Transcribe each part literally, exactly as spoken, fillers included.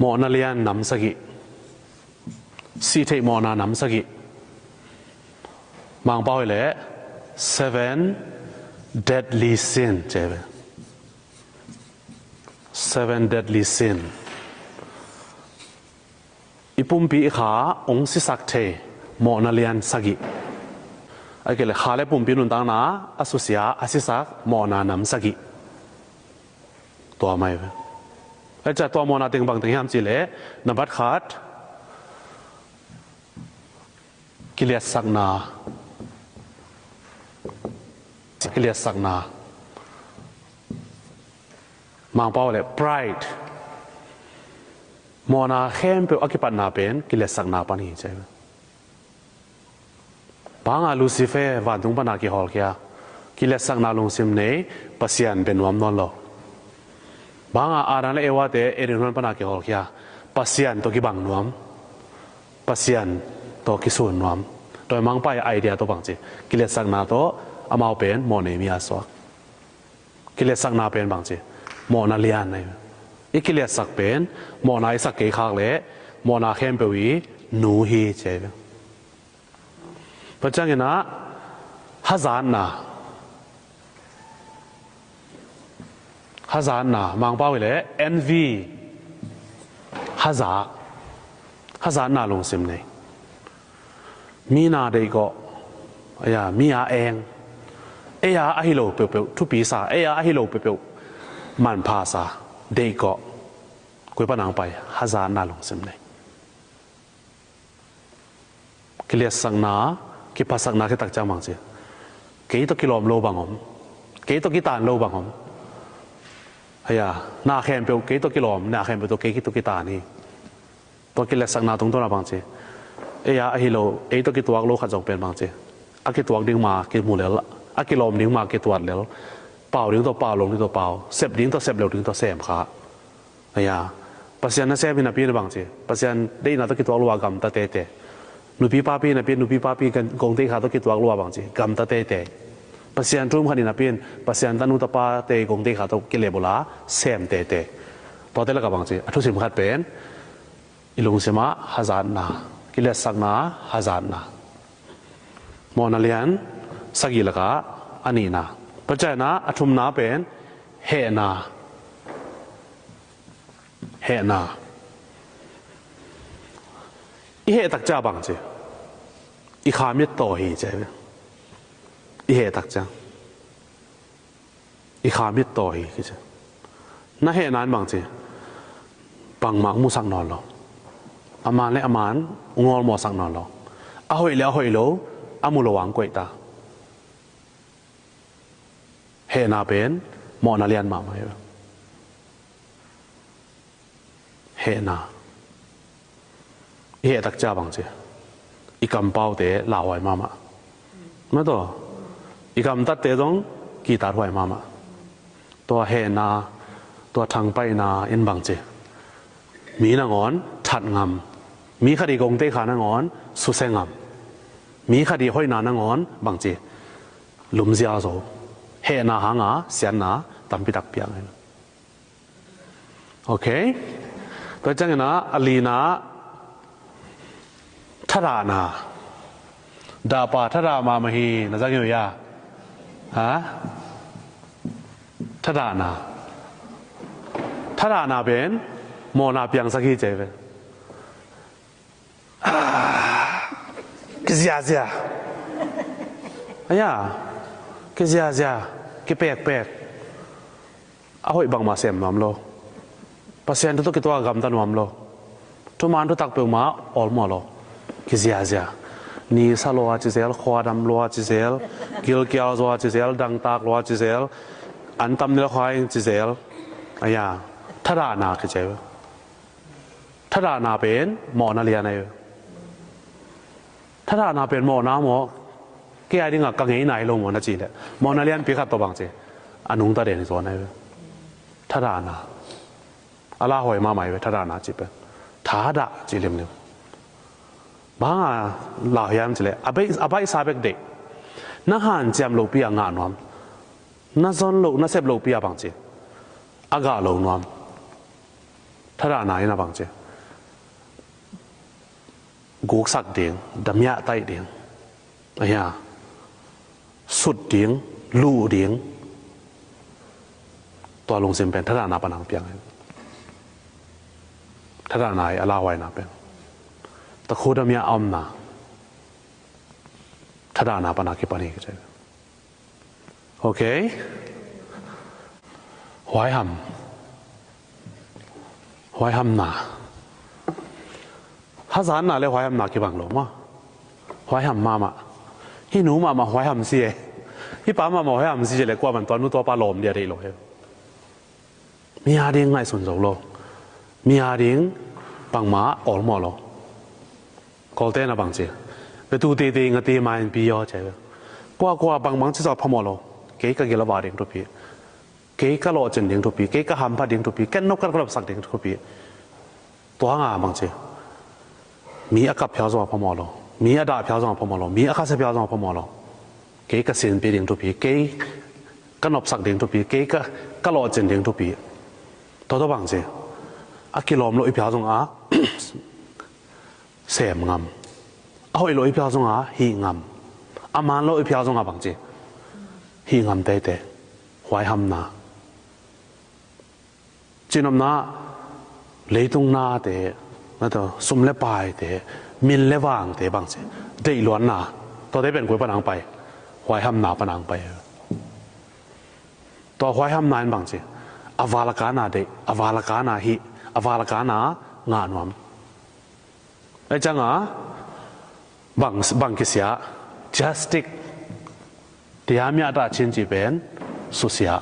Mawhna lian nam sagih. Sihtheih mawhna nam sagih. Mangpau hileh seven deadly sin ci ve. Seven deadly sin. I pumpi i kha hong sisak thei mawhna lian sagih. Ahih kei leh kha le pumpi nuntakna a susia a sisak mawhna nam sagih. Tua mai ve. Ahih ciang tua mawhna teng bang teng hiam cih leh, nambat khat, kiliatsakna. Kiliatsakna. Mangpau leh pride. Mawhna khempeuh a kipatna pen kiliatsakna pan hi ci ve. Bang hang Lucifer vantung pana kihawlkhia, kiliatsakna lungsim nei, Pasian bia nuam nawn lo. Bang hang Adam le Eva te Eden huan pana kihawlkhia, Pasian tawh kibang nuam, Pasian tawh kisun nuam. Tua mangpa' idea tawh bang ci, kiliatsakna tawh amau pen mawhnei mi a suak. Kiliatsakna pen bang ci, mawhna lian ahi. I kiliatsak pen mawhna i sak kei khak leh mawhna khempeuh i nu hi ci ahi. Tua ciangin ah hazatna. Hazatna, Mangpau hileh envy. Hazat. Hazatna lungsim nei. Mi na deihgawh, a ya, mi a eng, ei a ahi lo peuhpeuh thupi sa, ei a ahi lo peuhpeuh manpha sa, deihgawh. Koi pan hong pai, hazatna lungsim nei. Kiliatsakna, kiphasakna khit tak ciang bang ci, kei tawh kilawm lo bang om, kei tawh kitan lo bang om. A ya, na khempeuh kei tawh kilawm, na khempeuh tawh kei tawh kitan hi. Tua kiliatsakna tungtawn ah bang ci, ei a ahi lo, ei tawh kituak lo khat zong pen bang ci, a kituak ding ma kimu lel, a kilawm ding ma kituat lel, pau ding tawh pau, lawm ding tawh pau, sep ding tawh sep, lawm ding tawh sem kha. A ya, Pasian nasem hi napi in bang ci, Pasian deihna tawh kituak lo a gamta teitei. Nupi papi hi napi in nupi papi gongtei kha tawh kituak lo a bang ci, gamta teitei. Pasian thu um khat hi napi in Pasian tanu tapate gongtei kha tawh kilem uh la sem teitei. Tuate lakah bang ci, a thusim khat pen i lungsim ah hazatna, kiliatsakna, hazatna. Mawhna lian sagih lakah a nihna. Tua ciangin ah a thumna pen hehna. Hehna. I heh tak ciang bang ci, i kha mit taw hi ci. I heh tak ciang i kha mit taw hi kici. Na hehna in bang ci, bangmah musak nawn lo. A man le a man hong awlmawhsak nawn lo. A hoih le a hoih lo a mu lo hong koih ta. Hehna pen mawhna lian mahmah hi. Hehna. I heh tak ciang bang ci, i kampaute lauhuai mahmah. Mah tawh i gamtatte zong kitathuai mahmah. Tua hehna, tua thangpaihna in bang ci, mi nangawn that ngam, mi khat i gongtei kha nangawn susia ngam, mi khat i hoihna nangawn bang ci, lumzia zo. Hehna hanga siatna tampi tak piang hi. Ok. Tua ciangin ah a lina, thadahna. Dahpa thadah mahmah hi, na zang hi uh hia? Ha? Thadahna. Thadahna pen mawhna piangsak hi ci ve. Ah, kiziazia. A ya, kiziazia, kipekpek. A hoih bangmah sem nuam lo. Pasian thu tawh kituak a gamta nuam lo. Thuman thutak peuhmah awlmawh lo. Kiziazia. Nisa lua ci zel, khuadam lua ci zel, gilkial zua ci zel, dangtak lua ci zel, an tam nilkhua ing ci zel. A ya, thadahna kici. Thadahna pen mawhna lian ahi. Thadahna pen mawhna maw? Kei a dingah ka ngeina hi lo maw na cih leh, mawhna lianpi khat tawh bang ci, a nungta den hi zaw na hi ve. Thadahna. A lauhuai mahmah hi ve, thadahna cih pen. Thadah cih limlim. Bang a lauhuai hiam cih leh, a baih, a baihsa bek deih. Na hanciam lohpi a ngah nuam. Na zon loh, na sep lohpi a bang ci, a gah lo nuam. Thadahna in a bang ci, guksak ding, damiah taih ding, ahia, sut ding, luh ding, tua lungsim pen thadahna pan a piang hi. Thadahna hi a lauhuaina pen. Takhu damiah a omna thadahna pan a kipan hi ka ci. Ok. Huaiham. Huaihamna. Hazatna le huaihamna kibang lo maw. Huaiham mahmah. Hih nu mahmah huaiham si e. Hih pa mahmah huaiham si e le kuaman tua nu tua pa lawm dia deih lo he. Mi a ding ngaihsun zo lo. Mi a ding bangmah awlmawh lo. Kawlte na bang ci, ve tu teitei nga te ma in pi yaw ci. Kuakua bangbang ci zaw phamawh lo. Kei ka gilava ding thupi, kei ka lawhcin ding thupi, kei ka hamphat ding thupi, ken nop ka nopsak ding thupi. Tua nga bang ci, mi a kap phial zong a phamawh lo, mi a dah phial zong a phamawh lo, mi a khasia phial zong a phamawh lo. Kei ka sinpi ding thupi, kei ka nopsak ding thupi, kei ka, ka lawhcin ding thupi. Tua tua bang ci, a kilawm lo i phial zong a sem ngam. A hoih lo i phial zong a hih ngam. A man lo i phial zong a bang ci, hih ngam teitei. Huaihamna. Cinopna, leitung nate, na tua sum le paite, min le vangte bang ci, deihluanna. Tuate pen koi pan ang pai. Huaihamna pan ang pai. Tua huaihamna in bang ci, a valakana deih, a valakana hih, a valakana ngah nuam. Ei cianga bang, bang kisia, justice, tia miah ta cin ci pen susia.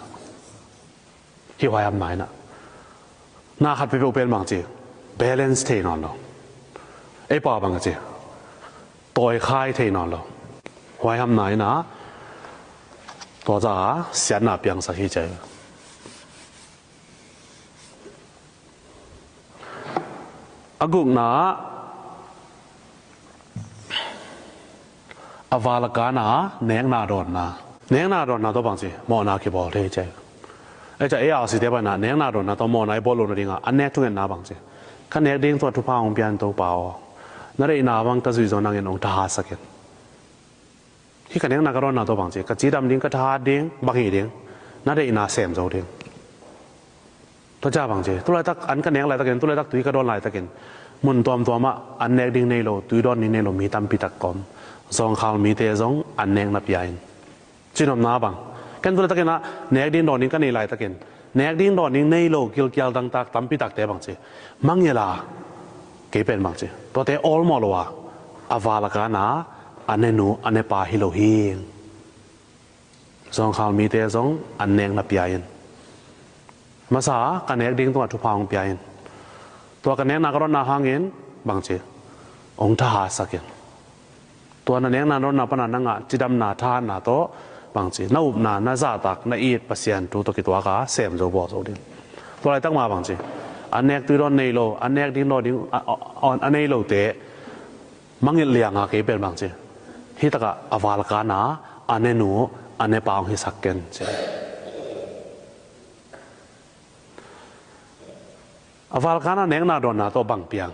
Hih huaihamna inah na khat peuhpeuh pen bang ci, balance thei nawn lo. Ei pa bang ci, tawikhai thei nawn lo. Huaihamna inah tua ca siatna piangsak hi ci. A gukna ah a valakana nekna dawnna. Nekna dawnna tawh bang ci, mawhna kibawl thei ci. Ei ca A R C te banah nekna dawnna tawh mawhna i bawl lo nadingah an nek thungetna bang ci, ka nek ding tungah thupha hong pia in Topa aw. Na deihna bang ka zuih zo nangin hong thahatsak in. Hih ka nekna ka dawnna tawh bang ci, ka cidam ding, ka thahat ding, bang hi ding, na deihna sem zo ding. Tua ca bang ci, tulaitak an ka nek laitakin, tulaitak tui ka dawn laitakin, mun tuamtuamah an nek ding nei lo, tui dawn ding nei lo mi tampitak ka om. Zawngkhal mite zong an nekna pia in. Cinopna bang, ken tulaitak inah nek ding dawn ding ka nei laitakin, nek ding dawn ding nei lo gilkial dangtak tampitakte bang ci, mangngilh a, kei pen bang ci, tuate awlmawh lo a, a valakana a nenu a nepa hi lo hi. Zawngkhal mite zong an nekna pia in. Masa ka nek ding tungah thupha hong pia in. Tua ka nekna ka dawnna hangin bang ci, hong thahatsak in. Tua na nekna dawnna pana na ngah cidamna thahatna tawh bang ci, na upna, na zahtak, na it Pasian thu tawh kituaka sem zo bawl zo ding. Tua laitak ma bang ci, a nek tui dawn nei lo, a nek ding dawn ding a, a, a, a nei lote mangngilh lianga kei pen bang ci, hih takah a valkana a nenu a nepa hong hisak ken ci. A valkana nekna dawnna tawh bang piang?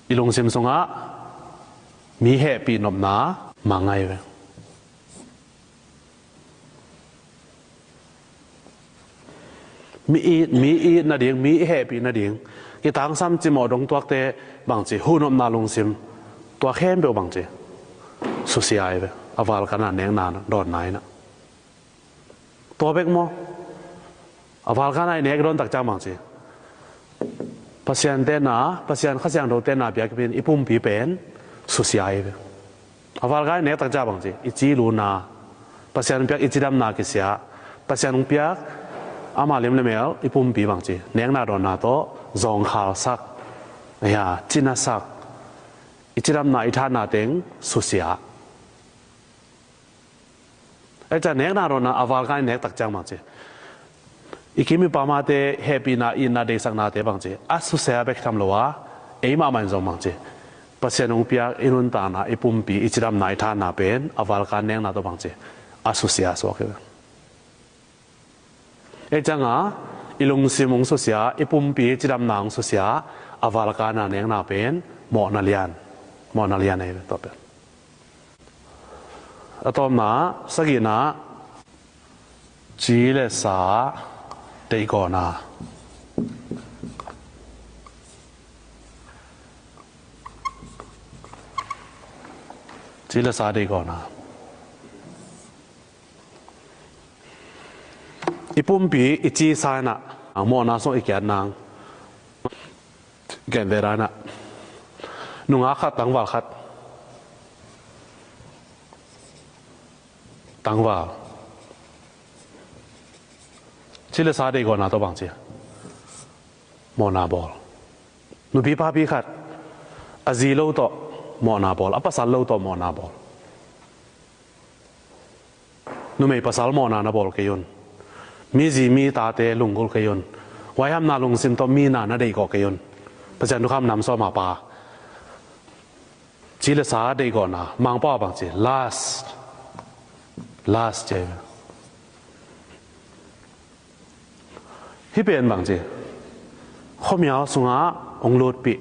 I lungsim sungah mi hehpih nopna mang ngai ve. Mi it, mi it nading, mi i hehpih nading, i tangsam cimawh dong tuakte bang ci, huhnopna lungsim, tua khempeuh bang ci, susia ai ve. A valkana nekna dawnna inah. Tua bek maw? A valkana i nek i dawn tak ciang bang ci, Pasian tenna, Pasian Kha Siangtho tenna biakinn i pumpi pen susia ai ve. A valkana i nek tak ciang bang ci, i ci luna, Pasian piak i cidamna kisia, Pasian hong piak ama lim le mel i pumpi bang ci, nekna dawnna tawh zawngkhalsak, hia, cinasak, i cidamna i thahatna teng susia. Ei ca nekna dawnna a valkana i nek tak ciang bang ci, i kim i pamte hehpihna, itna, deihsaknate bang ci, a susia bek tham lo a, ei mahmah in zong bang ci, Pasian hong piak i nuntakna, i pumpi, i cidamna, i thahatna pen a valkana nekna tawh bang ci, a susia suak hi. Ei cianga i lungsim hong susia, i pumpi cidamna hong susia, a valkana nekna pen mawhna lian, mawhna lian ahi ve tua pen. A tawpna, sagihna, ci le sa deihgawhna. Ci le sa deihgawhna. I pumpi i ci sa inah mawhna sung i kiat nang. Gen ve ra inah, nungak khat, tangval khat. Tangval. Ci le sa deihgawhna tawh bang ci? Mawhna bawl. Nupi papi khat, a zi lo tawh mawhna bawl, a pasal lo tawh mawhna bawl. Numei pasal mawhna na bawl kei un. Mi zi mi tate lunggulh kei un. Huaihamna lungsim tawh mi na na deihgawh kei un. Pasian thukham nam sawm a pa. Ci le sa deihgawhna, Mangpau bang ci? Lust. Lust ci. Hih pen bang ci? Khuamial sungah hong lutpih,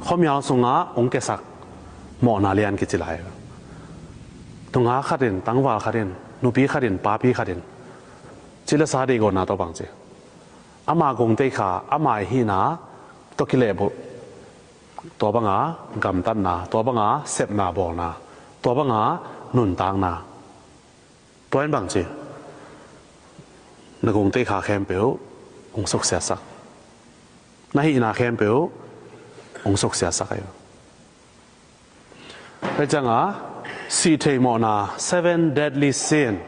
khuamial sungah hong kesak mawhna lian kici lai. Nungak khat in, tangval khat in, nupi khat in, papi khat in, ci le sa deihgawhna tawh bang ci? Ama gungtei kha, ama i hihna tawh kilehbulh. Tua banga gamtatna, tua banga sepna bawlna, tua banga nuntakna. Tua in bang ci? Na gungtei kha khempeuh hong suksiasak. Na hihna khempeuh hong suksiasak ahi. Tua cianga sih theih mawhna, seven deadly sin.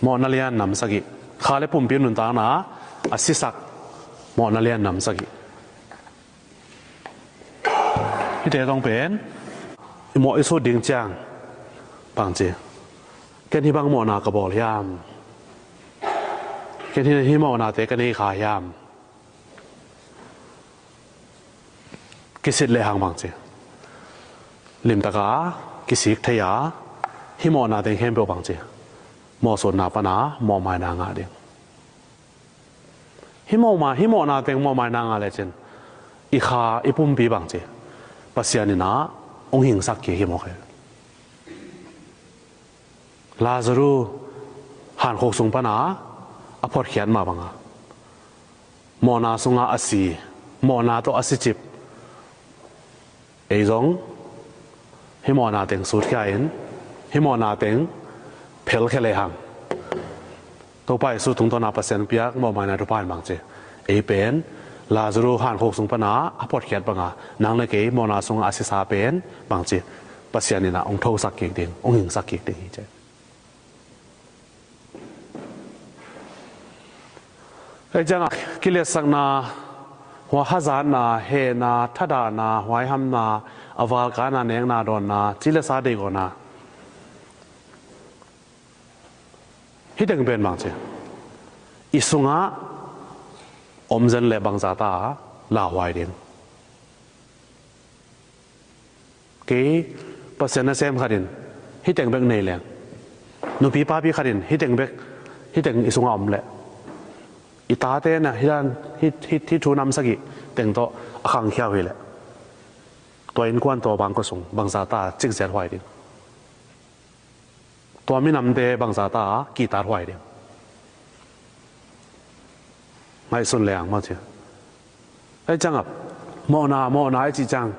Mawhna lian nam sagih. Kha le pumpi nuntakna a sisak mawhna lian nam sagih. Hihte tawh pen i mawh i sut ding ciang bang ci? Ken hih bang mawhna ka bawl hiam? Ken hih, hih mawhnate ka nei kha hiam? Kisit lehang bang ci? Limtaka kisik thei a, hih mawhna teng khempeuh bang ci? Mawhsutna pana mawhmaina ngah ding. Hih mawhma, hih mawhna teng mawhmaina ngah lecin i kha, i pumpi bang ci? Pasian in ah hong hingsak kik hi mawk hi. Lazarus hankhuk sung pana a photkhiat mah banga mawhna sungah a si, mawhna tawh a sicip. Ei zong hih mawhna teng sutkhia in, hih mawhna teng phelkhia lehang, Topa Jesu tungtawna Pasian piak mawhmaina thupha in bang ci? Ei pen Lazarus hankhuk sung pana a photkhiat banga nang le kei mawhna sungah a sisa pen bang ci? Pasian in ah hong thosak kik ding, hong hingsak kik ding hi ci. Ei ciangah kiletsakna, hua hazatna, hehna, thadahna, huaihamna, a valkana nekna dawnna, ci le sa deihgawhna. Hih teng pen bang ci? I sungah om zen le bangzata lauhuai ding. Kei Pasian nasem khat in hih teng bek nei leng, nupi papi khat in hih teng bek, hih teng i sungah om leh, i tate na hih dan, hih, hih, hih thu nam sagih teng tawh a khangkhia uh hi leh, tua innkuan, tua bangkua sung bangzata cikziat huai ding. Tua minamte bangzata kihtak huai ding. Ngaihsun leng mah ci. Ei ciangah mawhna, mawhna i cih ciang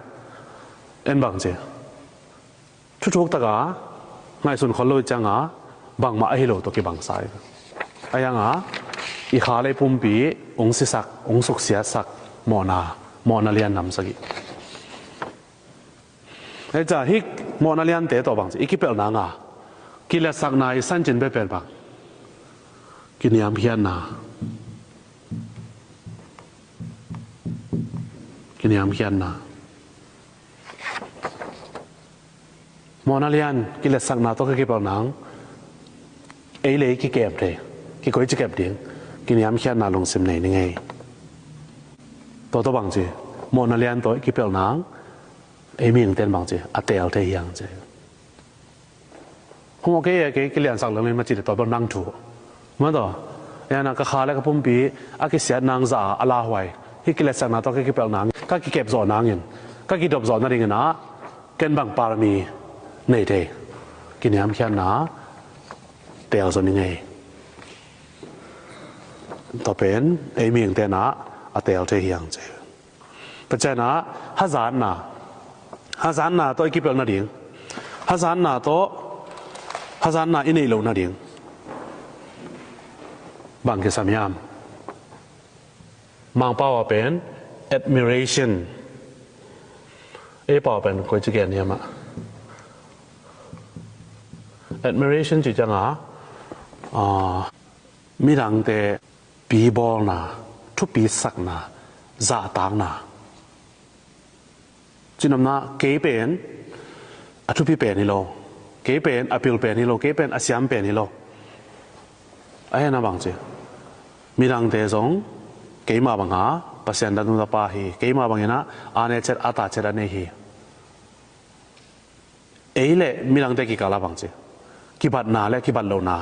en bang ci? Thuthuk taka ngaihsun khol lo i cianga bangmah ahi lo tawh kibangsa hi. Ei cianga i kha le pumpi hong sisak, hong suksiatsak mawhna, mawhna lian nam sagih. Ei ca hih mawhna liante tawh bang ci? I kipelh nanga kiletsakna i sancin pen bang? Kiniamkhiatna. Kiniamkhiatna. Mawhna lian kiletsakna tawh ka kipelh nang, ei le ei kikem thei, kikoih ci kep ding, kiniamkhiatna lungsim nei ni ngei. Tua tawh bang ci? Mawhna lian tawh i kipelh nang, ei mihingten bang ci? A teel thei hiang ci. Hong ok kei, kei kiliansak leng leng mah ci le tua bang nang thu. Mah tawh, ena ka kha le ka pumpi a kisiat nang zah a lauhuai, hih kiletsakna tawh ka kipelh nang, ka kikep zawh nangin, ka kidop zawh nadingin ah ken bang parami nei thei, kiniamkhiatna teel zaw ni ngei. Tua pen ei mihingte in ah a teel thei hi hang ci. Tua ciangin ah hazatna, hazatna tawh i kipelh nading, hazatna tawh, hazatna i neih loh nading bang kisam hiam? Mangpau ah pen admiration. Ei pau ah pen koi ci gen hiam ah, admiration ci ciangin ah, midangte pibawlna, thupisakna, zahtakna. Cinopna, kei pen a thupi pen hi lo, kei pen a pil pen hi lo, kei pen a siam pen hi lo. A hena bang ci, midangte zong keimah banga Pasian dan tungtapa hi, keimah bangin ah a ne ciat a ta ciat a nei hi. Ei le midangte kikal ah bang ci, kibatna le kibat lohna,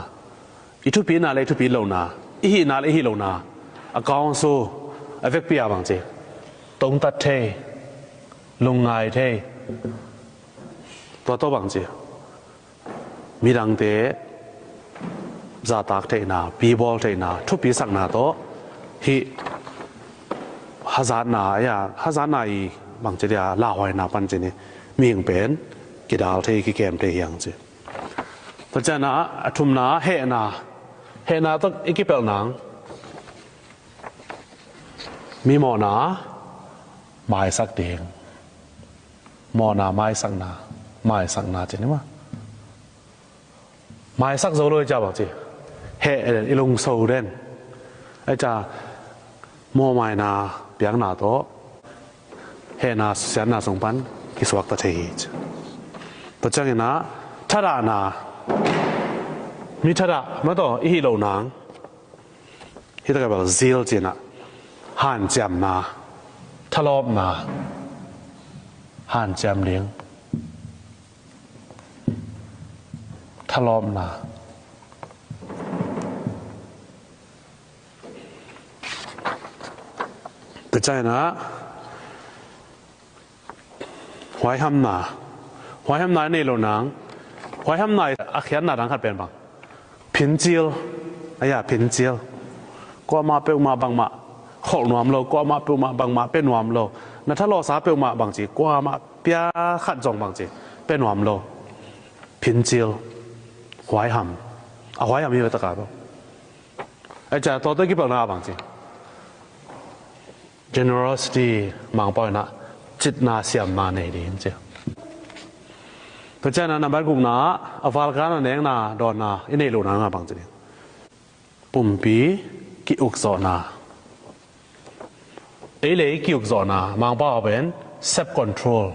i thupina le i thupi lohna, i hihna le i hih lohna, a kaungsu, a vekpi ah bang ci, tungtat thei, lungngai thei. Tua tawh bang ci, midangte zahtak theihna, pibawl theihna, thupisakna tawh hih hazatna, a, hazatna i bang ci dia lauhuaina pan ci ni, mihing pen kidal thei, kikem thei hi hang ci. Tua ciangin ah a thumna hehna, hehna tawh i kipelh nang, mi mawhna maisak ding, mawhna maisakna, maisakna ci ni mah. Maisak zo lo i cia bang ci, heh den, i lungso den. A cia mawhmaina piakna tawh hehna siatna sung pan kisuakta thei hi ci. Tua ciangin ah thadahna, mi thadah mah tawh i hih loh nang. Hih takah bel zeal ci-in ah hanciamna, thalawpna, hanciam ding, thalawpna. Tua ciangin ah huaihamna, huaihamna i neih loh nang, huaihamna i a khiatna dang khat pen bang, phincil, a, phincil. Kuamah peuhmah bangmah kholh nuam lo, kuamah peuhmah bangmah pia nuam lo. Na thalawhsa peuhmah bang ci, kuamah pia khat zong bang ci, pia nuam lo. Phincil, huaiham, a huaiham hi ve takah lo. A cia tua tawh kipelhna bang ci, generosity, Mangpau in ah citna siamna nei ding ci. Tua ciangin ah nambat gukna, a valkan a nekna dawnna i neih loh nang ah bang ci ding, pumpi ki-ukzawhna. Ei le ei ki-ukzawhna, Mangpau ah pen self control.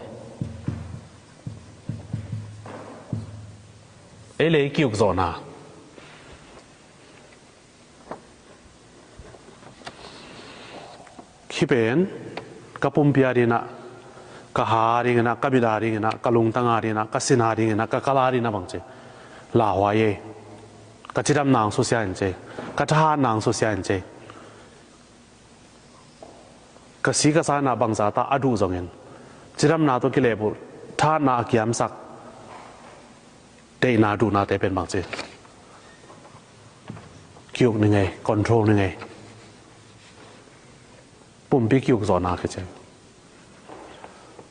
Ei le ei ki-ukzawhna. Hih pen ka pumpi a dingin ah, ka ha a dingin ah, ka mit a dingin ah, ka lungtang a dingin ah, ka sin a dingin ah, ka kal a dingin ah bang ci, lauhuai ei. Ka cidamna hong susia in ci, ka thahatna hong susia in ci. Ka si ka sa in ah bangzah ta a duh zongin, cidamna tawh kilehbulh, thahatna a kiamsak, deihna duhnate pen bang ci, ki-uk ni ngei, control ni ngei. Pumpi ki-ukzawhna kici.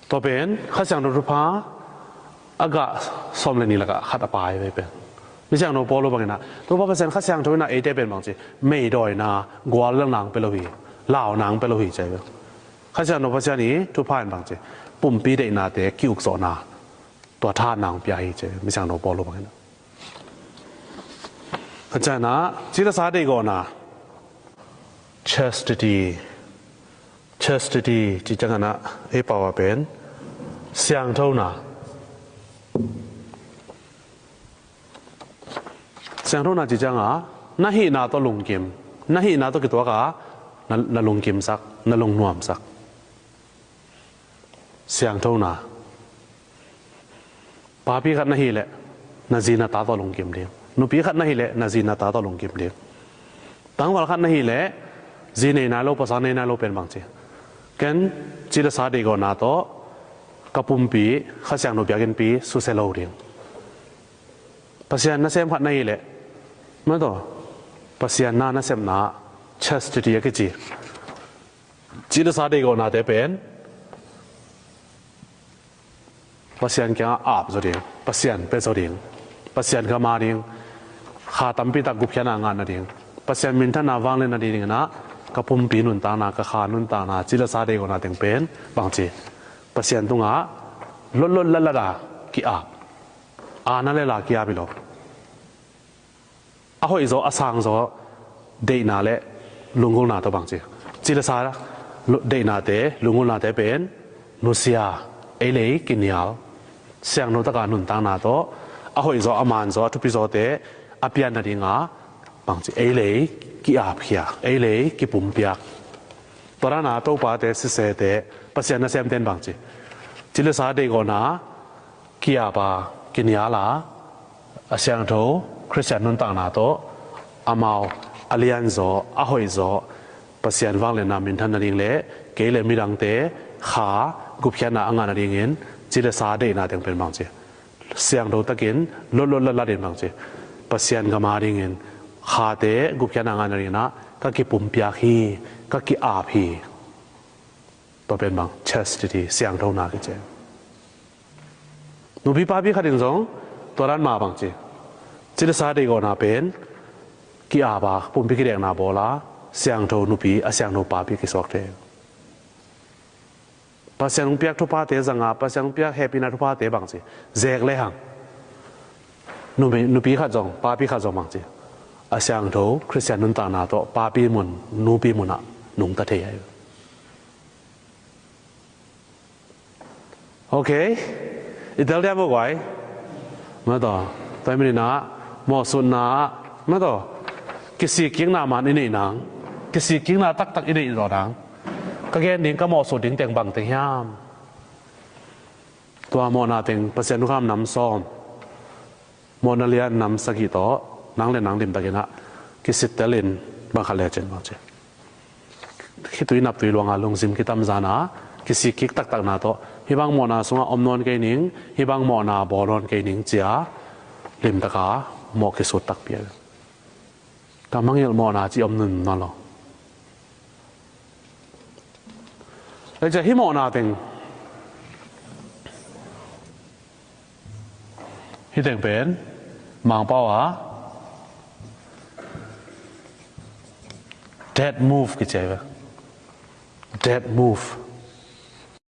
Tua pen Kha Siangtho thupha a gah sawm le nih lakah khat a pai ve pen. Mi Siangtho Paul bangin ah, Topa Pasian Kha Siangtho in ah eite pen bang ci, meidawina, guallelhna hong pia lo hi, launa hong pia lo hi ci ve. Kha Siangtho Pasian i thupha in bang ci, pumpi deihnate ki-ukzawhna, tua thahatna hong pia hi ci, Mi Siangtho Paul bangin ah. Ka ciangin ah ci le sa deihgawhna, chastity. Chastity ci ciangin ah ei pau ah pen siangthona. Siangthona ci ciangin ah na hihna tawh lungkim, na hihna tawh kituak a na, na lungkimsak, na lungnuamsak. Siangthona. Papi khat na hih leh na zi na ta tawh lungkim ding. Nupi khat na hih leh na zi na ta tawh lungkim ding. Tangval khat na hih leh, zi nei nai lo, pasal nei nai lo pen bang ci. Ken ci le sa deihgawhna tawh ka pumpi Kha Siangtho biakinnpi susia lo ding. Pasian nasem khat na hih leh, mah tawh, Pasian na nasepna chastity a kici, ci le sa deihgawhnate pen Pasian kiangah ap zaw ding, Pasian pia zaw ding, Pasian gam a ding, kha tampi tak gupkhiatna ngah nading, Pasian minthanna vangliatna ding in ah ka pumpi nuntakna, ka kha nuntakna, ci le sa deihgawhna teng pen bang ci, Pasian tungah lotlot latlat a ki-ap, a na le la ki-ap hi lo. A hoihzaw, a sangzaw deihna le lunggulhna tawh bang ci, ci le sa deihnate, lunggulhnate pen nusia, ei le ei kinial, siangtho taka nuntakna tawh a hoihzaw, a manzaw, a thupizawte a pian nadinga bang ci, ei le ei ki-apkhia, ei le ei kipumpiak. Tua dana Topate, sisete, Pasian nasemte in bang ci, ci le sa deihgawhna ki-ap a, kinial a, a siangtho Khristian nuntakna tawh amau a lianzaw, a hoihzaw, Pasian vangliatna minthan nading le kei le midangte kha gupkhiatna a ngah nadingin ci le sa deihna teng pen bang ci, siangtho takin lotlot latlat in bang ci, Pasian gam a dingin khate gupkhiatna ngah nadingin ah ka kipumpiak hi, ka ki-ap hi. Tua pen bang, chastity, siangthona kici. Nupi papi khat in zong tua dan mah bang ci, ci le sa deihgawhna pen ki-ap a, pumpi kidekna bawl a, siangtho nupi, a siangtho papi kisuak thei. Pasian hong piak thuphate zang a, Pasian hong piak hehpihna thuphate bang ci, zek lehang, nupi, nupi khat zong, papi khat zong bang ci, a siangtho Khristian nuntakna tawh papi mun, nupi munah nungta thei ahi. Ok. I tel diam, guai? Mah tawh, tua ahih manin ah mawhsutna ah, mah tawh, kisikkikna man i neih nang, kisikkikna taktak i neih zawh nang. Ka gen ding, ka mawhsut ding teng bang teng hiam? Tua mawhna teng, Pasian thukham nam sawm, mawhna lian nam sagih tawh nang le nang limtakin ah kisittel in bang khat lecin bang ci, khitui naptui luanga lungsim kitamzan a kisikkik taktakna tawh, hih bang mawhna sungah om nawn kei ning, hih bang mawhna bawl nawn kei ning ci-a limtaka mawh kisut takpi a, ka mangngilh mawhna ci om nunnawn lo. Ei, cia hih mawhna teng, hih teng pen Mangpau a dead move kici ahi ve. Dead move.